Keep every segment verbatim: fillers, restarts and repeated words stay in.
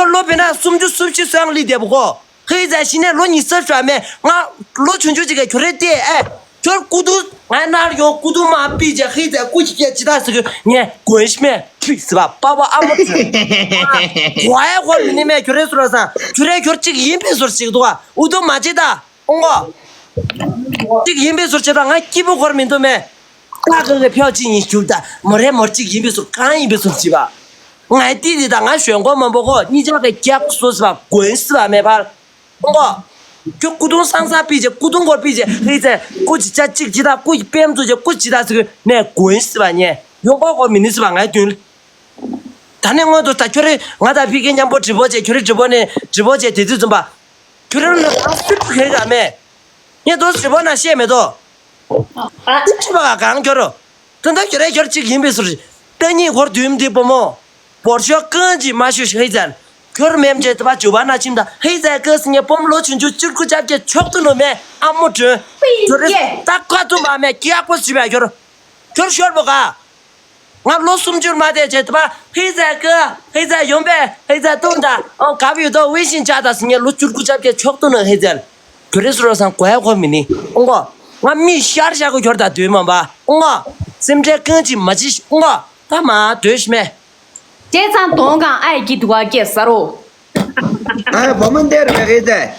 ལོ་བེ་ན་སུམ་ཅུ་སུམ་ཅུ་སོ་ཡང་ལི་དེ་བ་ཁོ། ཧེ་ཛ་ཤི་ནས་ལོ་ཉི་ཤུ་རྩ་བཞི་མེད། ང་ལོ་ཆུང་ཆུང་ཅིག་གི་ཁྱོད་རེད་དེ་ཨེ། ཁྱོད་སྐུ་གདུང་ང་ནར་ཡོང་སྐུ་གདུང་མ་པི་ཅེ་ཧེ་ཛ་སྐུ་ཅི་སྐད་ཅི་ད་ཟེར་གི་ངས་གོན་ཤི་མེད་ཁྲུས་ཟི་བ་པ་བ་ཨ་མོ་ཁྲུས། གོ་ཡ་གོ་མི་ནི་མེད་ཁྱོད་རེད་སུ་ར་སང་ཁྱོད་རེད་ཁྱོད་ཅིག་ཡིན་པའི་ཟུར་ཅིག་འདུག་ཨ་ཨུ་དུ་མ་ཅི་ད་ཨོང་གོ། ཅིག་ཡིན་པའི་ཟུར་ཅི་ད་ང་སྐྱིད་པོ་གོར་མི་འདུག་མེད། ཀ་ཀ་གི་ཕྱོགས་གཅིག་ཡིན་ཞུ་ད་མོ་རེ་མོར་གཅིག་ཡིན་པའི་ཟུར་གང་ཡིན་པའི་ཟུར་བྱེད་པ། ང་ཏི་དེ་དང་ང་ཞོན་གོ་མང་པོ་ཁོ་གཉིས་ཆག་གི་རྒྱག་སོ་སི་བ་གོན་སི་བ་མེད་པར། ཨོང་གོ། ཁྱོད་སྐུ་གདུང་སང་སང་པི་ཅེ་སྐུ་གདུང་གོར་པི་ཅེ་ཧེ་ཙེ་སྐུ་ཅི་ཅ་གཅིག་ཅི་ད་སྐུ་ཡི་པེམ་ཚོ་ཅེ་སྐུ་ཅི་ད་ཟེར་གི་ནས་གོན་སི་བ་ཉེ་ཡོང་པ་གོ་མི་ནི་སི་བ་ང་དུན། ད་ནས་སྔོན་དུ་ད་ཁྱོད་རེ་ང་དང་ཕི་ཀའི་མཉམ་པོ་དྲི་བོ་ཅེ་ཁྱོད་རེ་དྲི་བོ་ནས་དྲི་བོ་ཅེ་དེ་དུས་ཙམ་པ། ཁྱོད་རང་ལ་རང་སུ་ཁེ་ག་མེད། ངས་དོ་སི་བོ་ན་བཤད་མེད་དོ། ཨ་ཏི་ཁྲི་བ་གང་ཁྱོད་རོ། ཏན་ཏན་ཁྱོད་རེ་ཁྱོད་གཅིག་ཡིན་པའི་ཟུར། ཏན་ཉིད་འཁོར་དུས་འདི་བུ་མོ། བོར་ཤོག་ཀུན་གྱིས་མ་ཞུ་ཞིག་ཧེ་ཙན། ཁྱོད་མེམ་ཅེ་ཏི་བ་ཇུ་བ་ན་ཁྱིམ་ད་ཧེ་ཙན་ཀི་སི་ངས་བུ་མོ་ལོ་ཆུང་ཆུང་བཅུ་དགུ་ཅབ་ཀྱི་ཆོག་ཏུ་ནོ་མེ་ཨ་མོ་དྲོན། ཁྱོད་རེ་ད་ཁ་ཏུ་མ་མེ་ཀི་ཨ་ཀོ་ཞུ་བ་ཁྱོད། ཁྱོད་ཤོར་བོ་ག་ང་ལོ་སུམ་ཅུར་མ་དེ་བྱེད་ཐུབ་པ་ཧི་ཛ་ཀི་ཧི་ཛ་ཡོང་པས་ཧི་ཛ་ཏུང་ད་ཨང་གབ་ཡོད་དོ་ཝེ་ཤིན་ཅག་ད་སི་ངས་ལོ་བཅུ་དགུ་ཅག་བརྒྱད་ཆོག་ཏུ་ནང་ཧི་ཛ་གུ་རེ་སུ་རོ་སང་གོ་ཡ་གོ་མི་ནི་ཨང་གོ། ང་མི་ཤར་ཤར་གོ་གྱོར་ད་དུས་མ་པ་ཨང་གོ། སེམས་ཁྲལ་ཀུན་གྱིས་མ་བྱེད་ཨང་གོ། ད་མ་སྡོད་ཤི་མེ། བྱས་ཙང་གདོང་གང་ཨའི་སྐྱིད་འདུག་ག་སྐྱེས་ས་རོ། ཨ་བུ་མོ་འདིར་མེད་གི་ཟེར།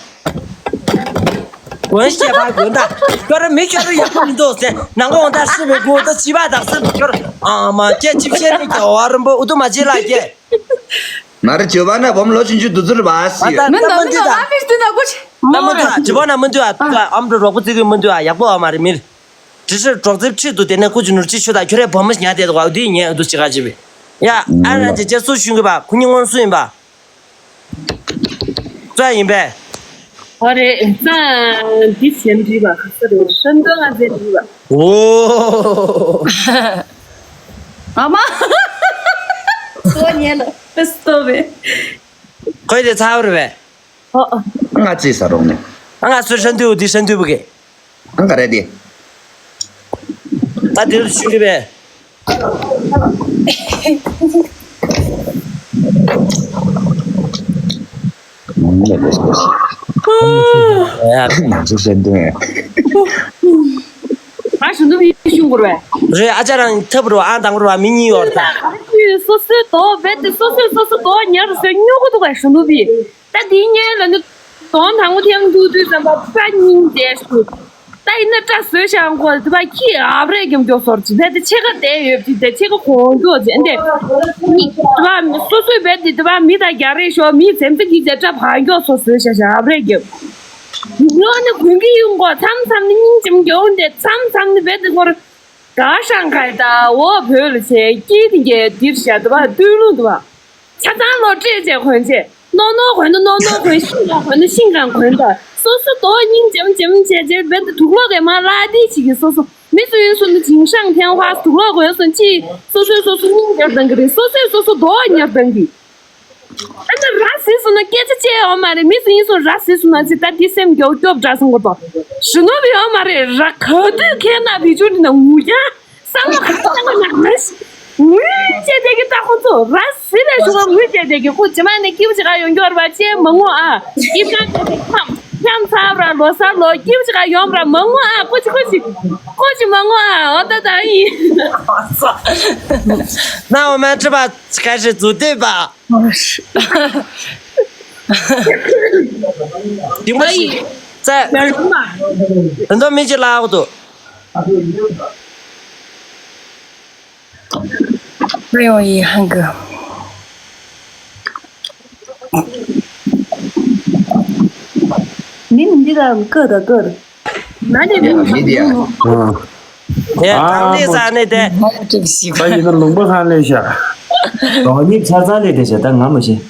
དགོན་ཞེས་པ་དགོན་ད། ཁྱོད་རང་མི་ཁྱོད་རང་ཡག་པོ་མི་འདུག་ཟེར། ནང་གོང་ད་ཧྲི་བའི་སྒོ་ད་བྱིས་པ་དག་ཟེར་ཁྱོད། ཨ་མ་སྐྱེ་ཅིབ་ཤེས་ནི་རྒྱལ་བ་རིན་པོ་ཨུ་ཏུ་མ་བྱེད་ལ་སྐྱེ། མ་རེད་བྱོས་པ་ན་བུ་མོ་ལོ་ཆུང་ཆུང་དུ་ཚུར་བ་སི་ཡོད། མི་ད་མི་འདི་ད། ད་མི་འདི་ད་བྱིས་པ་ན་མི་འདི་ཨ་ད་ཨམ་འགྲོ་རོགས་པ་ཙི་གི་མི་འདི་ཨ་ཡག་པོ་ཨ་མ་རེད་མིར། དྲི་ཧྲིར་གྲོགས་རྩིབ་ཁྲིད་དུ་དེ་ནས་ཀུ་ཅི་ནུར་ཅི་ཤུ་ད་ཁྱོད་རའི་བུ་མོ་ཉ་དེ་དུ་བ་འདི་ཉེ་ཨུ་ཏུ་ཅི་ག་ཅི་བི། ཡ་ཨ་ར་ཅི་ཅེ་སུ་ཤུན་གི་བ་ཁུ་ཉི་སྔོན་སུ་ཡིན་པ། རྩ་ཡིན་པས། ཨ་རེ་རྩ་འདི་ཞེན་འདྲིས་པ་ཁ་ས་རེ་ཧྲན་ཏོ་ང་ཟེར་འདྲིས་པ། འོ། ཨ་མ། སོ་ཉེ་ལ་སྟོ་བེ། ཁོས་དེ་ཚ་བར་བས། ཨོ། ང་ཅི་ས་རོགས་ནས། ང་སུ་ཧྲན་ཏུ་འདི་ཧྲན་ཏུ་བུ་གེ། ཨང་ག་རེ་དེ། ད་དེ་རུ་ཞུ་གི་བས། ང་ཞུ་འདུག་ཡིན་ཞུ་དགོས་རེད། རེད་ཨ་ཅག་རང་ཐབ་རུ་ཨང་དང་རུ་བ་མི་གཉིས་ཡོད་ད། སོ་སོའི་དོ་བེད་དེ་སོ་སོས་སོ་སོ་དོ་ཉར་སོ་སྨྱོ་གི་འདུག་ག་ཞུ་འདུག་བི། ད་དེའི་སྔོན་ལ་ནི་གདོང་དང་པོ་ཐེངས་འདུག་དུས་ཙམ་པ་ཕ་སྙིང་རྗེ་ཞུ། ད་ཡིན་ན་སྐྲ་བཟོས་ཤག་ཁོ་དེ་པ་ཁྱི་ཨབ་རེ་གྱམ་མགྱོགས་སོར་ཅི་བས་དེ་ཕྱེད་ཀ་བསྡད་ཡོད་ཅི་དེ་ཕྱེད་ཀ་གོང་མགྱོགས་ཅི་འདི་མི་དེ་པ་སོ་སོའི་བས་དེ་དེ་པ་མི་དང་རྒྱག་རེས་ཤོག་མི་འཛེམ་ཚ་གི་ཅེ་སྐྲ་བ་མགྱོགས་སོ་བཟོས་ཤག་ཤག་ཨབ་རེ་གྱམ་ཡུག་ལོ་ནི་གོན་གི་ཡོང་གོ་མཚམས་མཚམས་ནི་སྙིང་རྗེ་མགྱོགས་འདི་མཚམས་མཚམས་ནི་བས་དེ་ཁོར་ག་ཤང་ག་ཡི་ད་འོ་བོད་ལ་ཆེ་སྐྱིད་དེ་གྱེ་འདིར་ཤག་དེ་པ་སྟོད་ལུང་དེ་པ། ཆ་ཚང་ལོ་སྤྲད་བྱས་གོན་བྱས། རྣོ་རྣོ་གོན་ན་རྣོ་རྣོ་གོན། ཤིང་གང་གོན་ན་ཤིང་གང་གོན་ད། སོ་སོ་དོ་སྙིང་འཇེམ་འཇེམ་བྱས་བྱས་བེད་དུ་དུག་ལོག་གི་མ་ལ་དེ་ཅིག་གི་སོ་སོ་མི་སུ་ཡིན་སུ་ནི་ཇིང་ཤང་ཐེན་ཧྭ་དུག་ལོག་གོན་སོང་ཅི། སོ་སོས་སོ་སོ་སྙིང་ཉར་དང་གི་རེད། སོ་སོས་སོ་སོ་དོ་ཉར་དང་གི། ཨ་ནི་ར་སི་སུ་ན་སྐད་ཆ་བཅད་ཡོད་མ་རེད། མི་སུ་ཡིན་སུ་ར་སི་སུ་ན་ཅི་ད་དེ་སེམས་རྒྱོབ་རྒྱོབ་འདྲ་སོང་གོ་ད། ཞུ་ནོ་བི་ཡོད་མ་རེད། ར་ག་དུས་ཁེ་ན་བི་ཆུ་འདི་ན་ངུ་ཡ། བསམ་བློ་ག་ཚོད་བཏང་ན་ང་ཞིག་ངུས་བྱས་བསྡད་ཀྱི་ད་ཁོ་ཚོ་ར་སི་ལས་ཞུ་བ་ངུས་བྱས་བསྡད་ཀྱི་ཁོ་རྗེས་མ་ནས་སྐྱིད་པོ་ཅིག་ག་ཡོང་རྒྱུ་ར་བ་ཅེས་མ་ངུ་ཨ། སྐྱིད་ཁ་བྱས་ཏེ་ཁམས་ཁམས་ཚར་ར་ལོ་སར་ལོ་སྐྱིད་པོ་ཅིག་ག་ཡོང་ར་མ་ངུ་ཨ། ཁོ་ཅིག་ཁོ་ཅིག་ཁོ་ཅིག་མ་ངུ་ཨ། འོ་ད་ད་ཡིན། ན་འོ་མ་ཁྲི་པ་ཁ་ཤས་རྫུ་འདོད་པ། དེ་མ་ཡིན། ཙེ། ད་མི་ཅི་ལ་འོ་དུ། ཡོང་ཡི་ཧང་གི། མི་མི་འདི་ག་ཀ་ད་ཀར། ན་ནི་མི་མི་འདི་ཡ། ཡ་ཨ་ཐང་ལི་ས་ནི་དེ། ད་ཡིན་ན་ལུང་པ་ཁང་ལས་ཤ། རང་ཉིད་ཆ་ཚང་ལས་དེ་བྱས་ད་ང་མ་ཤེས།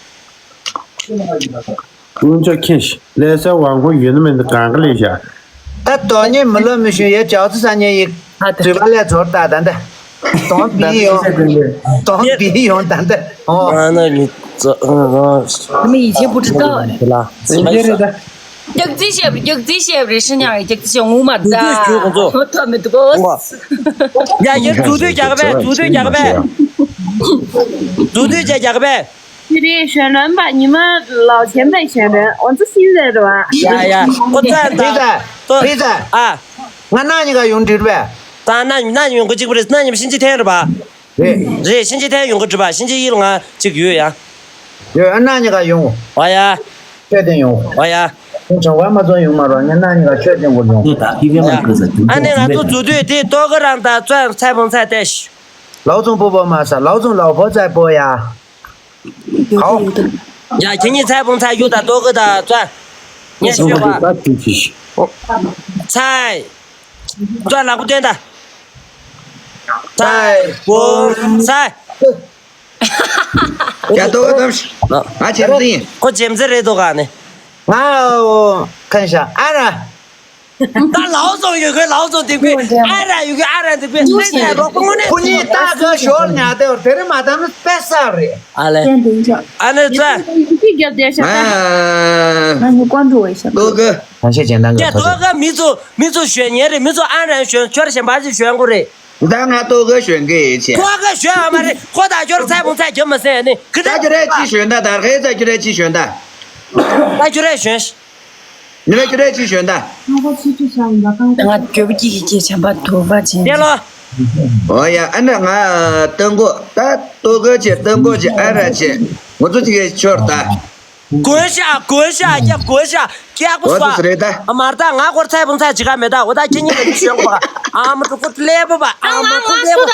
ཀུན་ཆ་ཁེ་ཤི་ལས་སའི་དབང་པོ་ཡོད་ན་མེད་ན་གང་ག་ལས་བཞག་ད་དོན་ཉིད་མི་ལོ་མི་ཤུ་ཡའི་ཅའོ་ཙི་ས་ཉེ་ཡིག་ཨ་ད་དུས་པ་ལས་ཚོར་ད་ད་འདི། དོན་བི་ཡོང་། དོན་བི་ཡོང་ད་འདི། ཨོ། ང་ན་མི་ཙ་ང་ང་མི་ཡིད་ཆེས་པོ་ཏི་ད། དེ་ལ་ཡིན་གྱི་རེད་ད། སྐྱག་རྫི་བཤད་པ་སྐྱག་རྫི་བཤད་པ་རེད། ཤི་ཉག་སྐྱག་རྫི་བཤད་ངུ་མ་ད། དུས་དུས་ཞུ་ཁོང་ཚོ། ཐོ་ཐོ་མི་འདུག་གོ། ཡ་ཡ་རྫུ་འདོད་རྒྱག་པས་རྫུ་འདོད་རྒྱག་པས། རྫུ་འདོད་རྒྱག་རྒྱག་པས། ཁྱེད་རེད། གཞོན་ལོན་པ་ཉི་མ་ལའོ་ཆེན་པའི་གཞོན་ལོན་འོ་ཙི་སིན་རེད་ར། ཡ་ཡ། ཁོ་ཙན་ད་ཕི་ཙ། ཏོ་ཕི་ཙ། ཨ། ང་ན་ཉི་ག་ཡོང་འདྲི་བས། ད་ན་ན་ཉི་ཡོང་གི་གཅིག་པ་རེད། ན་ཉི་མ་ཤིན་ཅི་ཐན་རེད་པ། རེད། རེད། ཤིན་ཅི་ཐན་ཡོང་གི་འདྲི་བ། ཤིན་ཅི་ཡིལ་ང་གཅིག་ཡོད་ཡ། ཡོད། ཨ་ན་ཉི་ག་ཡོང་། ཨ་ཡ། ཆོས་ཐན་ཡོང་། ཨ་ཡ། ཁྱོད་བྱང་བ་མ་ཚོ་ཡོང་མ་རོགས། ངས་ན་ཉི་ག་ཆོས་ཐན་གོ་ཡོང་། ད་ཁི་གེ་མ་ཀུ་ས་ཨ་ནི་ང་ཚོ་འཛུལ་དུས་དེ་ཏོ་གི་རང་ད་ཙོན་ཚའི་ཕུང་ཚའི་ཏེ་ཤི། ལའོ་ཙུང་པོ་པོ་མ་ས་ལའོ་ཙུང་ལའོ་པོ་ཙའི་པོ་ཡ། ཡ་ཁྱེད་གཉིས་ཚའི་ཕུང་ཚའི་ཡུ་ད་ཏོ་གི་ད་ཙོན། ངས་ཤོད་པ། ཚའི། ཙོན་ལག་པ་སྟོན་ད། ཚའི་ཕུང་ཚའི། ཡ་ཏོ་གི་དམ་ཤི། ང་ཇེམ་ཙི་ཡིན། ཁོ་ཇེམ་ཙི་རེད་དོ་ག་ནི། ང་ཁན་ཤ་ཨ་ར། ད་ལའོ་ཙུང་ཡོད་གི་ལའོ་ཙུང་འདི་གི་ཨ་ར་ཡོད་གི་ཨ་ར་འདི་གི་ལེ་ནས་རོགས་པ་དངོས་གནས་ཁོ་གཉིས་ཏག་གི་ཞོར་ཉ་དེ་བར་དེ་རིང་མ་དམ་པེ་ས་རེད། ཨ་ལེ། ཨ་ནི་ཙ། ཏོ་གི། གང་ཤེས་ཅན་དང་གི་ཏོ་གི་མི་ཚོ་མི་ཚོ་ཞོན་ཉེ་རེད། མི་ཚོ་ཨ་ར་ཞོན་ཁྱོད་གཞན་པ་ཞིག་ཞོན་དགོས་རེད། ད་ང་ཏོ་གི་ཞོན་གི་ཡིན་ཆེ། ཁོ་ག་ཞོན་ཨ་མ་རེད། ཁོ་ད་ཁྱོད་ཚའི་ཕུང་ཚའི་རྒྱབ་མ་ཟེར་ནི་གི་ད་ད་ཁྱོད་རེད་ཅི་ཞོན་ད་ད་རེད་ད་ཁྱོད་རེད་ཅི་ཞོན་ད། ད་ཁྱོད་རེད་ཞོན། ཉི་མ་ཁྱོད་རེད་ཅི་ཞོན་ད། ང་གྱོད་པ་སྐྱིད་ཀྱི་སྐྱེས་ཆམ་པ་དུ་བ་ཅན། ཏེ་ལོ། ཨོ་ཡ་ཨ་ན་ང་ཏོ་གི་ད་ཏོ་གི་ཆེ་ཏོ་གི་ཆེ་ཨ་ར་ཆེ། ང་ཚོ་ཅིག་ཆོར་ད། དགོན་ཤ་དགོན་ཤ་རྒྱ་དགོན་ཤ་རྒྱག་པ་སོ། ཨ་མར་ད་ང་སྐོར་ཚའི་ཕུང་ཚའི་ཅི་ག་མེད་ད། འོ་ད་ཁྱེད་གཉིས་ཀྱི་ཞོན་པ། ཨ་མ་ཀྲུ་ཀུ་ལེ་པོ་པ། ཨ་མ་ཀྲུ་ཀུ་ལེ་པོ།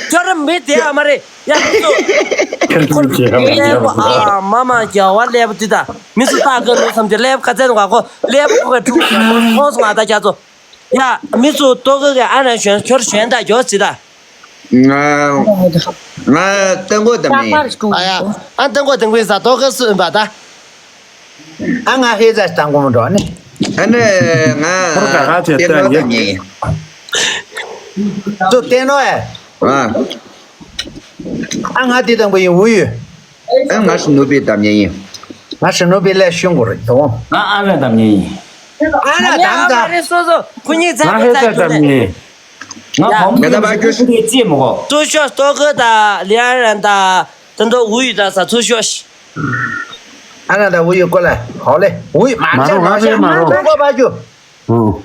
ཁྱོད་ར་མི་དེ་ཨ་མ་རེད། ཡ་ཁྱོད་ཚོ། ཁྱོད་ཚོ་ལེ་པོ་ཨ་མ་མ་རྒྱ་བ་ལེ་པོ་དེ་ད། མི་སུ་ལྟ་གི་ལོ་བསམ་གྱི་ལེ་པོ་ཁ་ཚན་བ་གོ་ལེ་པོ་ཁོ་ག་ཀྲུ་ཀུ་ཁོང་སོང་ང་ད་ཁྱོད་ཚོ། ཡ། མི་ཚོ་ཏོ་གི་གི་ཨ་ན་ཞོན་ཁྱོད་ཞོན་ད་ཡོད་ཟི་ད། ང་ང་ཏན་གོ་དམ་ཡིན། ཨ་ཡ། ཨ་ཏན་གོ་དམ་གོ་ཡིན་ས་ཏོ་གི་སུ་ཡིན་པ་ད། ཨ་ང་ཧེ་ཛ་ཏན་གོ་མ་འགྲོ་ནི། ཨ་ནི་ང་ཏན་གོ་དམ་ཡིན། ཏོ་ཏན་ནོ་ཨེ། ཨ། ཨ་ང་དེ་དང་པོ་ཡིན་འུ་ཡུ། ཨ་ང་ཧྲི་ནུ་པི་དམ་ཉེ་ཡིན། ང་ཧྲི་ནུ་པི་ལས་ཤུང་གོ་རེད་དོ། ང་ཨ་ར་དམ་ཉེ་ཡིན། ཨ་ར་དམ་ད། རེད་སོ་སོ་ཁོ་གཉིས་ང་ཚ་ཧེ་ཚ་དམ་ཉེ་ཡིན། ང་ཡ། བམ་གྱི་ཁུ་ཁུ་ཁུ་ཁུ་ཅེས་མོ་གོ། ཚུ་ཤོ་སྟོ་གི་ད་ལི་ཨ་ར་ད་ད་འདོ་འུ་ཡུ་ད་ས་ཚུ་ཤོ་ཤི། ཨ་ར་ད་འུ་ཡུ་ཀོ་ལ་ཧོ་ལེ་འུ་ཡུ་མ་མ་ཤ་རུང་མ་ང་ཤ་ཤ་མ་མ་རུང་ཀོ་པ་ཇུ།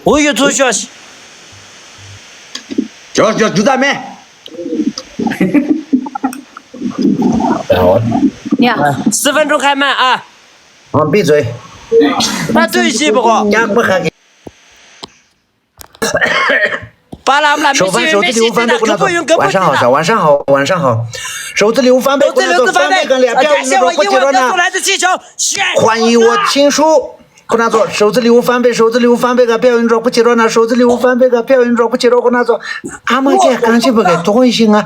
འུ་ཡུ་ཚུ་ཤོ་ཤི། ཇོ་ཇོ་ཇུ་ད་མེ། ཡ། སི་ཕན་ཀྲུང་ཁ་མ་ཨ། ཨ་པི་ཛོས། ད་ཚུལ་ཤེས་པ་གོ། ཡག་པོ་ཁ་གི། པ་ལམ་ལ་མི་ཤེས་མི་ཤེས་ད་གྲུབ་པོ་ཡོང་གི་པོ་ཤེས་ད། 晚上好，晚上好，晚上好。手指里无翻倍，不能做翻倍，跟脸不要用手不接着呢。欢迎我亲叔。 ཁོ་ན་ཚོ་手指里无翻倍，手指里无翻倍个不要用手不接着呢，手指里无翻倍个不要用手不接着ཁོ་ན་ཚོ། ཨ་མ་ཀྱེ་གང་ཅི་བ་གི་དོ་ཡིན་ཤི་ང་།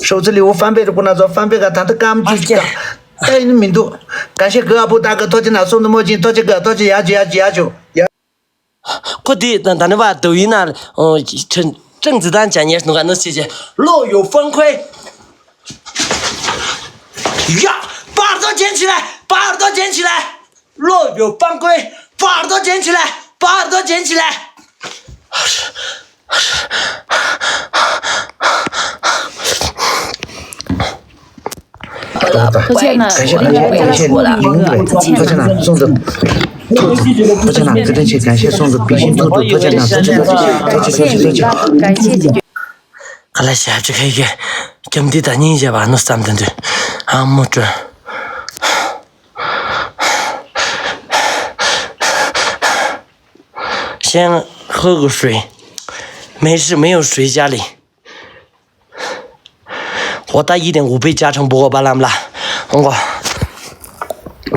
手指里无翻倍ཁོ་ན་ཚོ་翻倍个ད་ད་ཀམ་ཅི་ད་ཡིན་མི་འདུག་གང་ཤེས་གི་ཨ་པོ་ད་གི་ཐོ་ཅི་ན་སོང་དུ་མོ་ཅི་ཐོ་ཅི་གི་ཐོ་ཅི་ཡ་ཅི་ཡ་ཅི་ཡ་ཅི་ཡ། ཁོ་དེ་ད་ད་ནི་བ་དུ་ཡིན་ན། ཁྲིན་ཁྲིན་ཙི་ཏན་ཅ་ཉེར་ནུ་ག་ནུ་ཆེ་ཆེ་ལོ་ཡོ་ཧྥང་ཁོའེ། ཡ། བར་དོ་ཅན་ཆི་ལ། བར་དོ་ཅན་ཆི་ལ། ལོ་ཡོ་ཧྥང་ཁོའེ། བར་དོ་ཅན་ཆི་ལ། བར་དོ་ཅན་ཆི་ལ། ཐུགས་རྗེ་གནང་། ཐུགས་རྗེ་གནང་། ཐུགས་རྗེ་གནང་། སོང་དུ། ཐུགས་རྗེ་གནང་། བཀའ་དྲིན་ཆེ།感谢 སོང་དུ། 比心 ཐུགས་དུ། ཐུགས་རྗེ་གནང་། ཐུགས་རྗེ་གནང་། ཐུགས་རྗེ་ཐུགས་རྗེ་ཐུགས་རྗེ། ག་ལ་ཞབས་ཀྱི་ཁ་ཡི་གི་རྒྱབ་འདི་དང་སྙིང་རྗེ་བ་ནུ་བསམ་དུ་འདུག་ཨ་མོ་སྤྲོ། 先喝口水，没事，没有水家里。 我大一点五倍加成不过巴拉姆拉，我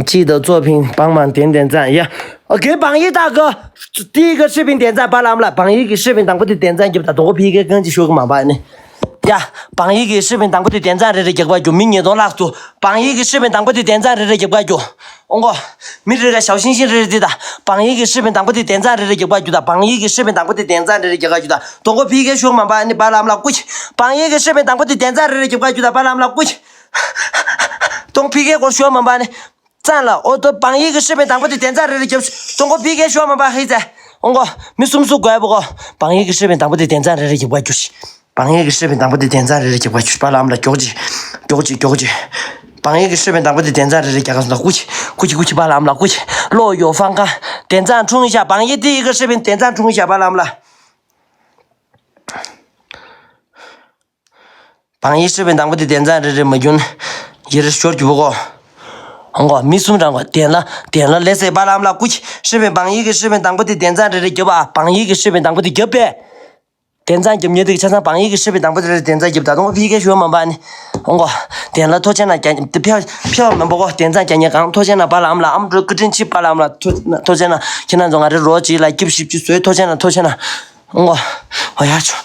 记得作品帮忙点点赞呀。OK，榜一大哥，第一个视频点赞巴拉姆拉，榜一个视频当不得点赞就打多皮个跟着说个嘛吧呢。呀，榜一个视频当不得点赞，这是结果就明年都拉住，榜一个视频当不得点赞，这是结果就。 ཨོང་གོ། མི་རེ་རེ་ཞའོ་ཤིང་ཤིང་རེ་རེ་དེ་དང་། 榜一གི་视频དང་པོ་དེ་点赞རེ་རེ་རྒྱག་པ་རྒྱུ་དང་། 榜一གི་视频དང་པོ་དེ་点赞རེ་རེ་རྒྱག་པ་རྒྱུ་དང་། 东哥PK ཞུ་མ་པ་ནི་པ་ལམ་ལ་ཀུ་ཤི། 榜一གི་视频དང་པོ་དེ་点赞རེ་རེ་རྒྱག་པ་རྒྱུ་དང་པ་ལམ་ལ་ཀུ་ཤི། 东PK སྐོར་ཞུ་མ་པ་ནི། ཙན་ལ་ཨོ་ཏོ། 榜一གི་视频དང་པོ་དེ་点赞རེ་རེ་རྒྱབ། 东哥PK ཞུ་མ་པ་ཧི་ཙེ། ཨོང་གོ། མི་གསུམ་གསུམ་དགོས་པ་གོ། 榜一གི་视频དང་པོ་དེ་点赞རེ་རེ་རྒྱག་པ་རྒྱུ་ཤི། 榜一གི་视频དང་པོ་དེ་点赞རེ་རེ་རྒྱག་པ་རྒྱུ་ཤི། པ་ལམ་ལ་མགྱོགས་ཅི། མགྱོགས་ཅིག་མགྱོགས་ཅིག་བང་ཡིག་གི་ཧྲི་པིན་དང་པོ་དེ་དན་ཚང་རེ་རེ་རྒྱག་ག་སོང་ད། ཀུ་ཅི་ཀུ་ཅི་ཀུ་ཅི་པ་ལ་ཨམ་ལ་ཀུ་ཅི་ལོ་ཡོ་ཧྥང་ཁང་དན་ཚང་ཁྲུང་ཤ། བང་ཡིག་དེ་ཡི་གི་ཧྲི་པིན་དན་ཚང་ཁྲུང་ཤ་པ་ལ་ཨམ་ལ། བང་ཡིག་ཧྲི་པིན་དང་པོ་དེ་དན་ཚང་རེ་རེ་མ་གྱུན་ཡེ་རེ་ཞོར་གྱི་བུ་གོ། ཧོང་གོ་མི་གསུམ་རང་གོ་དན་ལ་དན་ལ་ལེ་སེ་པ་ལ་ཨམ་ལ་ཀུ་ཅི་ཧྲི་པིན། བང་ཡིག་གི་ཧྲི་པིན་དང་པོ་དེ་དན་ཚང་རེ་རེ་རྒྱབ་ཨ། བང་ཡིག་གི་ཧྲི་པིན་དང་པོ་དེ་རྒྱབ་པས། དན་ཚང་རྒྱབ་ཉེ་དུ་ཆ་ཚང་བང་ཡིག་གི་ཧྲི་པིན་དང་པོ་དེ་རེ་དན་ཚང་རྒྱབ་ད་དུང་ཕི་ཁེ་ཞུ་མ་པ་ནི། ཧོང་གོ་དན་ལ་ཐོ་ཆེན་ན་རྒྱ་ཕེ་ཕེ་མེན་པོ་གོ་དན་ཚང་རྒྱ་ཉེ་གང་ཐོ་ཆེན་ན་པ་ལ་ཨམ་ལ་ཨམ་འགྲོ་ཀི་ཀྲིན་ཆི་པ་ལ་ཨམ་ལ་ཐོ་ཐོ་ཆེན་ན་ཁྱེད་རང་ཚོ་ང་རེ་རོ་ཅི་ལ་སྐྱིབ་ཞིབ་ཅི་བཟོས་ཐོ་ཆེན་ན་ཐོ་ཆེན་ན། ཨོ། ཨོ་ཡ་ཆོ།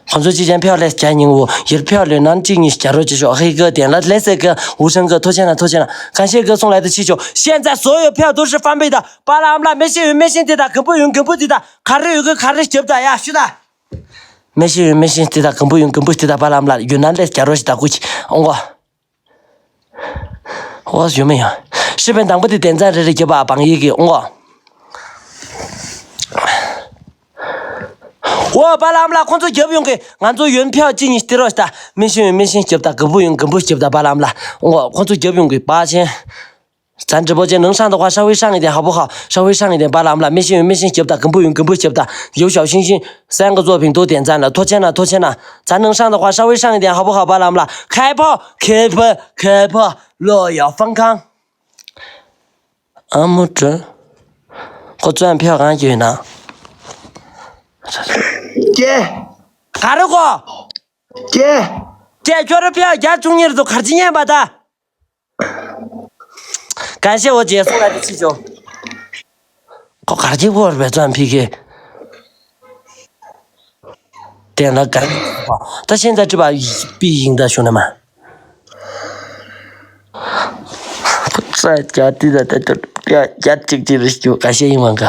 ཁོང་ཚོ་ཅི་ཅན་ཕེའོ་ལེ་རྒྱ་ཉིང་བོ་ཡིར་ཕེའོ་ལེ་ནན་ཅིག་ཉིས་རྒྱ་རོ་ཅི་ཤོ་ཧེ་གི་དེན་ལ་ལེ་སེ་གི་ཝུ་ཧྲན་གི་ཐོ་ཆེན་ན་ཐོ་ཆེན་ན་གན་ཤེ་གི་སོང་ལེ་ཏི་ཆི་ཆོ་ཤེན་ཛ་སོ་ཡོ་ཕེའོ་དུ་ཧྲི་ཧྥམ་པི་ད་པ་ལ་ཨམ་ལ་མེ་ཤེ་ཡོ་མེ་ཤེ་ཏི་ད་གམ་པུ་ཡོ་གམ་པུ་ཏི་ད་ག་རེ་ཡོ་གི་ག་རེ་རྒྱབ་ད་ཡ་ཤུ་ད། མེ་ཤེ་ཡོ་མེ་ཤེ་ཏི་ད་གམ་པུ་ཡོ་གམ་པུ་ཏི་ད་པ་ལ་ཨམ་ལ་ཡོ་ནན་ལེ་རྒྱ་རོ་ཅི་ད་ཀུ་ཅི་ཨོང་གོ། ཨོ་ཡོད་མེད་ཡང་། ཧྲི་པན་དང་པོ་དེ་དན་ཚང་རེ་རེ་རྒྱབ་པ་བང་ཡིག་གི་ཨོང་ཨོ། ཨོ་པ་ལ་ཨམ་ལ་ཁོང་ཚོ་རྒྱབ་ཡོང་གི། ང་ཚོ་ཡོན་ཕེའོ་ཅི་ཉིས་སྟེ་རོ་ཤི་ད། མི་ཤིན་ཡོན་མི་ཤིན་རྒྱབ་ད་ག་བུ་ཡོན་གམ་བུ་རྒྱབ་ད་པ་ལ་ཨམ་ལ། ཨོ་ཁོང་ཚོ་རྒྱབ་ཡོང་གི་པ་ཆེན། ཛན་ཀྲི་པོ་ཅན་ནང་ཧྲང་ད་ཁ་ཧྲ་ཝི་ཧྲང་ཡི་དེ་ཧ་བུ་ཧ་ཧྲ་ཝི་ཧྲང་ཡི་དེ་པ་ལ་ཨམ་ལ་མི་ཤིན་ཡོན་མི་ཤིན་རྒྱབ་ད་གམ་བུ་ཡོན་གམ་བུ་རྒྱབ་ད་ཡོ་ཞའོ་ཤིང་ཤིང་སན་ག་ཛོ་ཕིང་ཏོ་དན་ཙན་ལ་ཐོ་ཆེན་ན་ཐོ་ཆེན་ན། ཛན་ནང་ཧྲང་ད་ཁ་ཧྲ་ཝི་ཧྲང་ཡི་དེ་ཧ་བུ་ཧ་པ་ལ་ཨམ་ལ་ཁའི་ཕོ་ཁའི་ཕོ་ཁའི་ཕོ་ལོ་ཡོ་ཧྥང་ཁང་། ཨ་མོ་ཀྲི། ཁོ་ཙོན་ཕེ་གང་གྱོད་ན། ཀྱེ། ག་རེ་གོ། ཀྱེ། ཀྱེ་ཁྱོད་ར་ཕེ་བརྒྱ་བཅུ་གཉིས་རེད་དོ་གར་ཅི་ཉན་པ་ད། ག་ཤེ་འོ་ཇེ་སུ་ལ་དེ་ཅི་ཅོ། ཁོ་གར་ཅི་གོ་ར་བེ་ཙོན་ཕེ་གེ། དེ་ལ་ག་ད་ཤེན་ཛ་ཀྲི་པ་པི་ཡིང་ད་ཤུ་ན་མ། ས་ཀྱ་ཏི་ད་ད་ད་ཀྱ་ཀྱ་ཅིག་ཅིག་རེ་ཞུ་ག་ཤེ་ཡིན་མ་ག་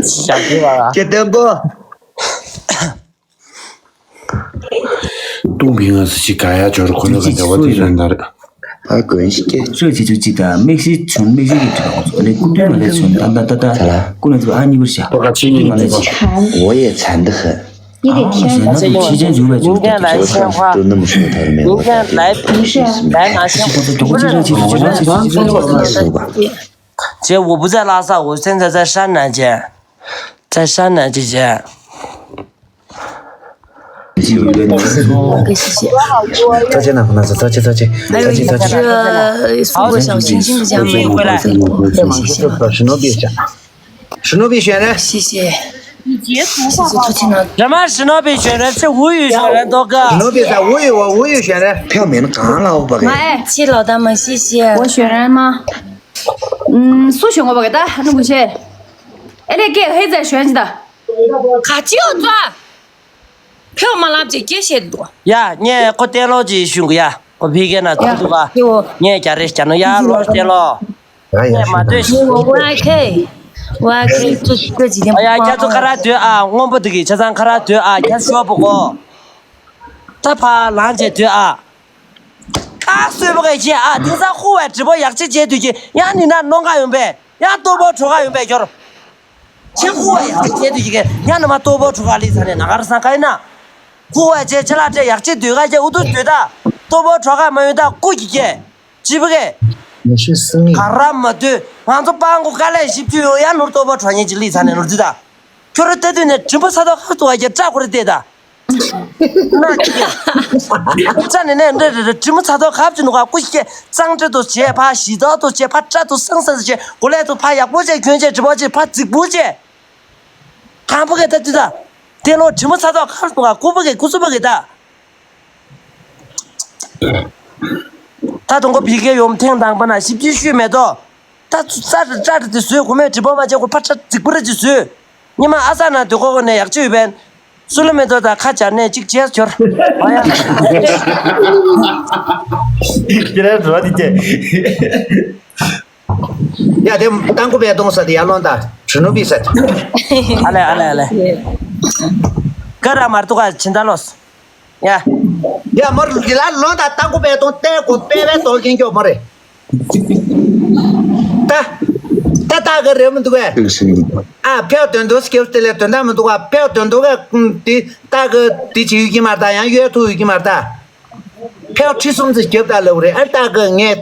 ཞག་གི་བ་ཀྱ་དེ་གོ། ཏུང་བི་ང་སི་ཅི་ག་ཡ་འབྱོར་ཁོ་ལ་ག་འདྲ་བ་དེ་རེད་འདར། ཕ་གོན་ཞིག་སྐྱེ། ཚོས་ཆེ་ཚོ་ཅི་ད་དམིགས་བསལ་བྱུང་དམིགས་བསལ་གྱི་དྲི་བ་ཚོ་ལས་ཀུན་ཏུ་མ་ལས་བྱུང་ད་ད་ད་ད་ཀུན་ལ་ཚོ་ཨ་ཉི་བར་བྱ། ཏོ་ཀ་ཆི་ཉི་མ་ནི་གོ། 我也馋得很。你得天天吃。 ཕྱི་ཆེན་བྱུང་བའི་བྱུང་ད་ད་ཆོག་ད། 都那么说他没有。 明天来，来拿钱。 ཁོ་ཚོ་དོག་ཅི་ཆེན་ཆེ་ཆེ་ཆེ་ཆེ་ཆེ་ཆེ་ཆེ། 姐，我不在拉萨，我现在在山南街，在山南街。 谢谢。 再见了，那是再见再见。 还有一个送个小星星的家伙，谢谢。 史努比讲，史努比选人。谢谢。谢谢出钱了。什么史努比选人？是吴语选人，多哥。史努比在吴语，我吴语选人。票名刚了，我不给。哎，谢老大们，谢谢。我选人吗？嗯，苏选我不给他，那不去。哎，那给黑仔选去的。卡就转。 ཕེའོ་མ་ལབ་ཅིག་སྐད་བཤད་འདུག་ཡ་ངས་ཁོ་བསྟན་ལོག་ཅིག་ཞུ་གི་ཡ། ཁོ་ཕི་ཁེ་ན་ཡ་ཚུགས་འདུག་ག་ཕེའོ། ངས་རྒྱ་རེ་རྒྱ་ནོ་ཡ་ལོ་བསྟན་ལོག་ཡ་ཡ་ངས་མ་ཤི་ལྟོས་ཤི། ཝ་ཁེ། ཝ་ཁེ་ཚུ་ཚུ་ཅི་དེ་ཨ་ཡ་ཁྱེད་ཚོ་ཁ་ར་སྡོད་ཨ། སྔོན་པོ་འདི་གི་ཆ་ཚང་ཁ་ར་སྡོད་ཨ། ཁྱེད་ཤོག་པོ་གོ་ད་ཕ་ལང་བྱས་སྡོད་ཨ། ཁ་སོས་པོ་གས་བྱས་ཨ། དེང་སང་ཧུ་བའི་དྲི་བ་ཡག་ཅིག་བྱས་དུས་ཀྱི་ཡང་ནི་ན་རྣོ་འགའ་ཡོང་པས། ཡང་ལྟོ་ཕོ་གྲོ་ག་ཡོང་པས་ཁྱོར། ཁྱེད་ཁུ་བ་ཡག་ཅིག་བྱས་དུས་ཀྱི་ཡང་ནི་མ་ལྟོ་ཕོ་གྲོ་ག་ལི་ཚ་ནས་ན་གར་སང་ག་ཡིན་ན། ཁུ་བ་བྱས་ཆེ་ལ་བྲེ་ཡག་ཅིག་སྡོད་ག་བྱས་ཨུ་ཐུ་སྡོད་ད། ལྟོ་ཕོ་གྲོ་ག་མ་ཡོང་ད་ཀུ་གི་སྐྱེ། ཅི་བུ་གས། ག་ར་མ་སྡོད། ང་ཚོ་སྤང་གོ་དཀའ་ལས་ཞིབ་ཅུ་ཡོད་ཡང་ནོར་ལྟོ་ཕོ་གྲོ་ཉེ་ཅིག་ལི་ཚ་ནས་ནོར་དུས་ད། ཁྱོད་ར་ལྟ་དུས་ནས་དྲིན་པོ་ཚ་ཐོག་ཁ་ཐུག་ག་བྱས་སྐྲག་གོ་རེ་བལྟས་ད། ན་ཅི་ཅ་ནི་ནས་འདྲ་རེ་རེ་དྲི་མོ་ཚ་ཐོག་ཁབ་ཅི་ནུ་ག་ཀུ་ཤི་ཀེ་གཙང་སྦྲ་དུ་བྱེད་ཕ་ཞི་དོག་ཏུ་བྱེད་ཕ་སྐྲ་དུ་སང་སང་དུ་བྱེད་གོ་ལས་དུ་ཕ་ཡག་པོ་བྱེད་གྱོན་བྱེད་དྲི་བ་བྱེད་ཕ་རྫིག་པོ་བྱེད། གང་པོ་གེ་ད་དུ་ད། དེ་ལོ་དྲི་མོ་ཚ་ཐོག་ཁབ་ནུ་ག་ཀུ་པོ་གེ་ཀུ་སུ་པོ་གེ་ད། ད་དུང་གོ་བི་གེ་ཡོམ་ཐེངས་དང་པ་ན་ཞིབ་ཅི་ཤུས་མེད་དོ། ད་ཚུ་ཙ་ར་ཙ་ར་དེ་བཟོས་གོ་མེད་དྲི་བ་མ་བྱེད་གོ་ཕ་ཁྲ་རྫིག་པོ་ར་ཅི་བཟོས། ཉི་མ་ཨ་ས་ན་དུ་ཁོ་ཁོ་ནས་ཡག་ཅི་ཡོད་པན། སུ་ལ་མེད་དོ་ད་ཁ་བྱར་ནས་གཅིག་བྱས་ཁྱོར། ཨ་ཡ། ཁྱེད་རང་རོ་དེ་ཅེ། ཡ་དེ་ཏང་གོ་པའི་གཏོང་ས་དེ་ཡར་ལོང་ད་ཞུ་ནུ་པི་ས་དེ། ཨ་ལེ་ཨ་ལེ་ཨ་ལེ། ཀ་ར་མར་ཏུ་ཀ་ཕྱིན་ད་ལོས། ཡ། ཡ་མར་ལ་ལོང་ད་ཏང་གོ་པའི་གཏོང་ཏེ་གོ་པའི་པའི་གཏོང་ཁྱེན་ཁྱོ་མ་རེད། ད། ད་ལྟ་གི་རེད་མི་འདུག་གས། ཨ་ཕེའོ་དོན་དུ་སྐྱེབ་དེ་ལས་དོན་དག་མི་འདུག་ག་ཕེའོ་དོན་དུ་ག་དེ་ལྟ་གི་དེ་བྱེད་ཡོད་ཀྱི་མ་རེད་ད། ཡང་གཡོལ་ཐུབ་ཡོད་ཀྱི་མ་རེད་ད། ཕེའོ་ཁྲི་གསུམ་ཙམ་སྐྱེབ་ད་ལབ་རེད། ཨ་ལྟ་གི་ངས་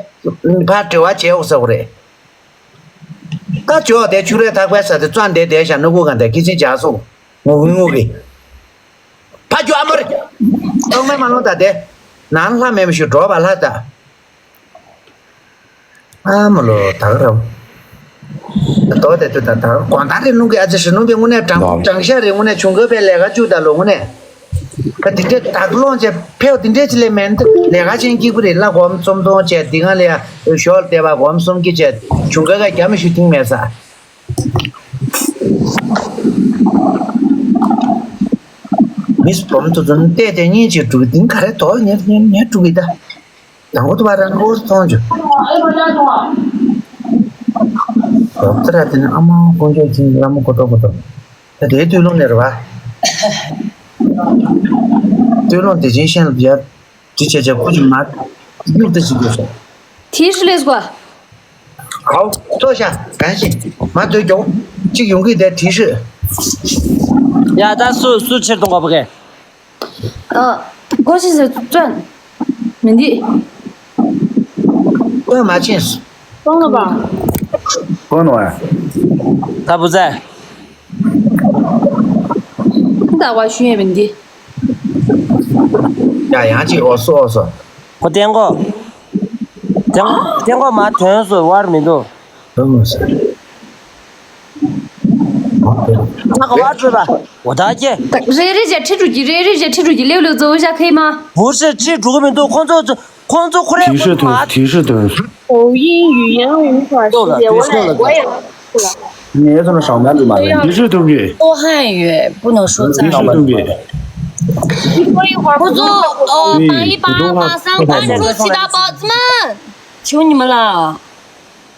ཕར་འབྲེལ་བ་བྱེད་འོ་ཟེར་བ་རེད། ད་ཇོ་དེ་ཆུ་རེ་ཐག་པའི་ས་དེ་བཙོན་དེ་དེ་བཞག་ནུ་གུ་གང་དེ་ཁྱི་ཆེན་ཇག་སོང་ངུ་གི་ངུ་གི་ཕ་ཇོ་ཨ་མ་རེད། ཐོག་མའི་མ་ལོང་ད་དེ་ནང་ལྷ་མེད་མི་ཞུ་འགྲོ་བ་ལྷ་ད། ཨ་མ་ལོ་ད་ག་ར། ཏོ་དེ་ཏུ་ད་ད་གོང་ད་རེ་ནུ་གི་ཨ་ཅེ་ཧྲི་ནུ་པའི་དངོས་གནས་དྲང་དྲང་ཤ་རེ་དངོས་གནས་ཆུང་གི་པའི་ལས་ཀ་བཅུ་ད་ལོ་དངོས་གནས། ད་དེ་འདྲས་ད་ག་ལོང་བྱས་ཕེའུ་དེ་འདྲས་ཅི་ལས་མེད་ལས་ཀ་ཆེན་སྐྱིད་པོ་རེད། ལ་སྒོམ་གསུམ་སྟོང་བྱས་དེ་ག་ལས་ཡ་ཞོར་བསྡད་པ་སྒོམ་གསུམ་གྱི་བྱས་ཆུང་གི་ག་རྒྱ་མི་ཞུ་ཐིང་མེད་ས། མིས་སྦོམ་དུ་འཛོམས་བལྟས་ཏེ་གཉིས་ཀྱིས་དཀྲུགས་འདིང་ག་རེ་དོ་ཉེར་ཉེར་ཉེར་དཀྲུགས་ཡི་ད། དང་པོ་དུ་བ་རང་འོར་མཐོང་བྱུང་། རོགས་ཏེ་ར་དེ་ནི་ཨ་མ་དཀོན་མཆོག་གིས་ལ་མོ་གོ་ཏོ་གོ་ཏོ། ད་དེའི་སྟོད་ལུང་ནས་རེད་བ། སྟོད་ལུང་དེ་ཆེན་ཤན་ལ་ཡར་དྲི་བྱས་བྱས་ཁོ་ཅིག་མར་སྨྱུག་ཏེ་ཅིག་དགོས་སོ། དེའི་ཧྲི་ལེས་གོ། ཧའོ། ལྟོས་ཤག་གང་ཞིག་མ་སྡོད་མགྱོགས་གཅིག་ཡོང་གི་དེ་དེའི་ཧྲི། ཡ་ད་སུ་སུ་ཕྱིར་གཏོང་ག་བ་གས། ཨ། སྒོ་ཕྱི་ཟེར་བཙོན། མི་འདི། སྟོན་མ་ཕྱིན། སྟོན་ལ་བ། སྟོན་བ། ད་བུ་ཚ། ད་བ་ཞུ་ཡས་མི་འདི། ཡ་ཡང་ཅིག་ཨོ་སོ་ཨོ་སོ། ཁོ་བསྟན་གོ། བསྟན་བསྟན་གོ་མ་ཐོན་སོ་བར་མི་འདུག་ཨོ་སོ། ང་ག་བ་བྲོས་པ། འོ་ད་ཀྱེ། རེ་རེ་བཞག་ཁྲི་དྲུག་གི་རེ་རེ་བཞག་ཁྲི་དྲུག་གི་ལེའུ་ལེའུ་གཙོ་བོ་བཞག་ཁེ་མ། བུ་ཧྲི་ཁྲི་དྲུག་མི་འདུག་ཁོང་ཚོ་ཁོང་ཚོ་ཁོ་རེ་ཁོ་ཚོ་མ། 提示的提示的。 你也这么上班的吗？提示东西。 多汉语不能说脏话。提示东西。 ཁོ་ཚོ་ཨོ་པང་ཡི་པང་པང་སང་ཀོན་ཀྲུའུ་ཆི་ད་པོ་ཙི་མན། 求你们了。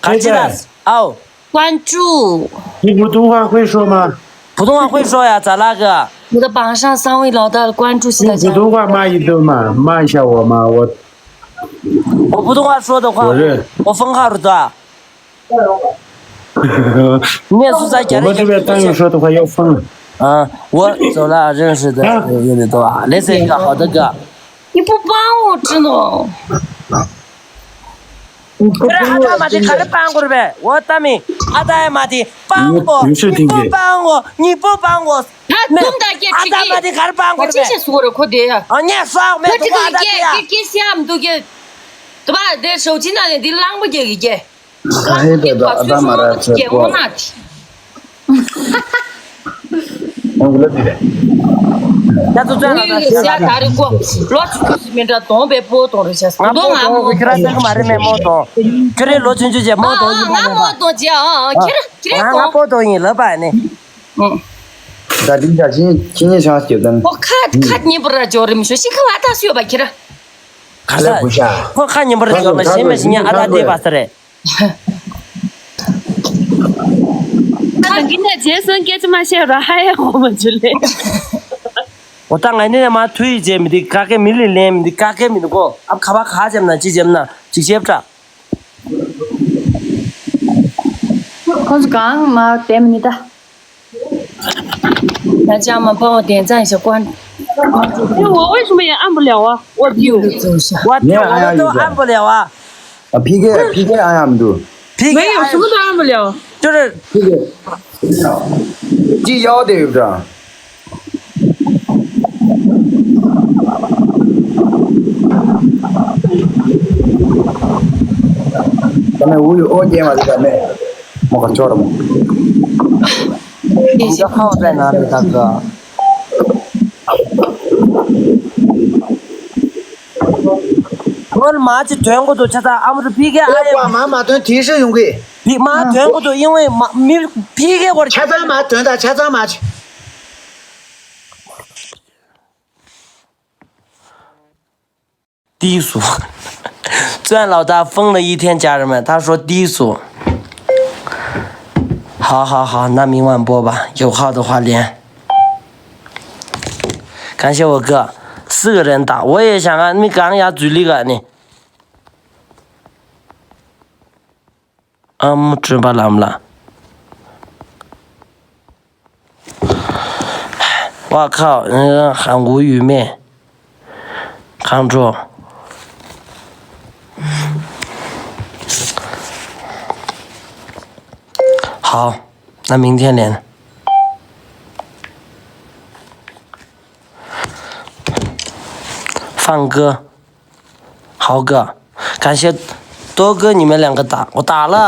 ག་ཅི་ལ། ཨའོ། 关注。 你普通话会说吗？ 普通话会说呀，咋那个？ 我的榜上三位老大的关注起大家。 你普通话骂一顿嘛，骂一下我嘛，我 我普通话说的话，我认。 我封号的。 你也是在家里。 我们这边单位说的话要封。 啊，我走了，认识的啊，有点多啊，那是一个好的歌。 你不帮我，真的。 ཁྱེད་རང་ཨ་ད་མ་དེ་ག་རེ་སྤང་དགོས་རེད་པས། འོ་ད་མི་ཨ་ད་ཡ་མ་དེ་སྤང་དགོས། མི་ཚོས་མི་དེ་པོ་གི་སྤང་དགོས། མི་པོ་སྤང་དགོས། ད་དུང་ད་སྐད་ཨ་ད་མ་དེ་ག་རེ་སྤང་དགོས་རེད་པས། ཅི་བྱེད་སུ་རེད་ཁོ་དེ་ཡ། ཨ་ངས་སོག་མེད་ཁོ་དེ་ཨ་ད་དེ་ཡ། ཁྱེད་ཁྱེད་སེམས་འདུག་གི། དུ་བ་དེ་ཞོག་ཅི་ན་ནས་དེ་གླང་པོ་རྒྱག་གི་རྒྱལ། ཧ་ཧེ་དེ་དུ་ཨ་ད་མ་ར་ཚེ་པོ། ཡང་གི་ལ་དེ་རེད། ད་ཚོ་ཙན་ལ་ད་ཤ་ད་རེ་ཀོ་ལོ་ཆུ་ཆུ་སི་མི་འདྲ་གདོང་པའི་པོ་གདོང་རེ་ཤ་ང་པོ་གདོང་ང་མོ་གདོང་ཁྱེད་རང་ས་གི་མ་རེད་མེད་མོ་གདོང་ཁྱེད་རེ་ལོ་ཆུང་ཆུང་བྱས་མོ་གདོང་ཡིན་པ་ང་མེད་མོ་པ་གདོང་བྱས་ཨ་ཁྱེད་ར་ཁྱེད་ར་ང་ང་གདོང་པོ་གདོང་ཡིན་ལབ་པ་ནི། ད་དེ་ད་ཅིན་ཅིན་ཉེ་ཆང་སྐྱོད་དང་། ཁོ་ཁ་ཁ་ཉིན་པོ་ར་འཇོག་རེ་མི་ཤོ་ཤི་ཁ་བ་ད་སུ་ཡོད་པ་ཁྱེད་ར། ག་ས་ཁོ་ཁ་ཉིན་པོ་ར་འཇོག་ལ་ཞེ་མ་ཞིག་ཉ་ཨ་ད་དེ་བ་ས་རེད། ད་གིན་ན་རྗེས་སུ་སྐད་ཆ་མ་བཤད་ར་ཧ་ཡ་འོ་མ་ཇུ་ལེ། འོ་ད་ང་ནི་མ་ཐུ་ཡི་རྗེས་མི་འདི་ག་གེ་མི་ལི་ལེན་མི་འདི་ག་གེ་མི་འདུག་གོ་ཨ་ཁ་བ་ཁ་ཅམ་ན་ཅི་ཅམ་ན་ཅིག་ཅེབ་ཏྲ། ཁོང་ཚོ་གང་མ་བསྡད་མི་ནི་ད། 大家们帮我点赞一下关。 哎，我为什么也按不了啊？我丢。 我我都按不了啊。 ཨ་ཕི་ཀེ་ཕི་ཀེ་ཨ་ཡམ་དུ། ཕི་ཀེ་没有，什么都按不了。 ཅི་ཡག་དེ་ཡོད་འདྲ། ད་ནི་འུ་ཡི་ཨོ་རྒྱན་མ་རེད་ད་ནི། མོ་ག་ཅོར་མོ། ཁ་བ་པའི་ནང་དུ་ད་ག་ངོར་མ་ཅི་དོན་གོ་དོ་ཆ་ཚང་ཨ་མོ་དུ་ཕི་ཀེ་ཨ་ཡེ། ཨོ་མ་མ་དོན་དེ་ཤོད་ཡོང་གི། ཕི་མ་དོན་གོ་དོ་ཨིན་ཝེ་མ་མི་ཕི་ཀེ་གོར་ཆ་ཚང་མ་དོན་ད་ཆ་ཚང་མ་ཅི། 低俗。 虽然老大疯了一天，家人们，他说低俗。好好好，那明晚播吧，有号的话连。感谢我哥，四个人打，我也想啊，你刚要嘴里个呢。ཨ་མ་སྤྲོད་པ་ལམ་ལ། 我靠，嗯，韩国语咩？杭州。好，那明天连。放歌，豪哥，感谢多哥你们两个打，我打了。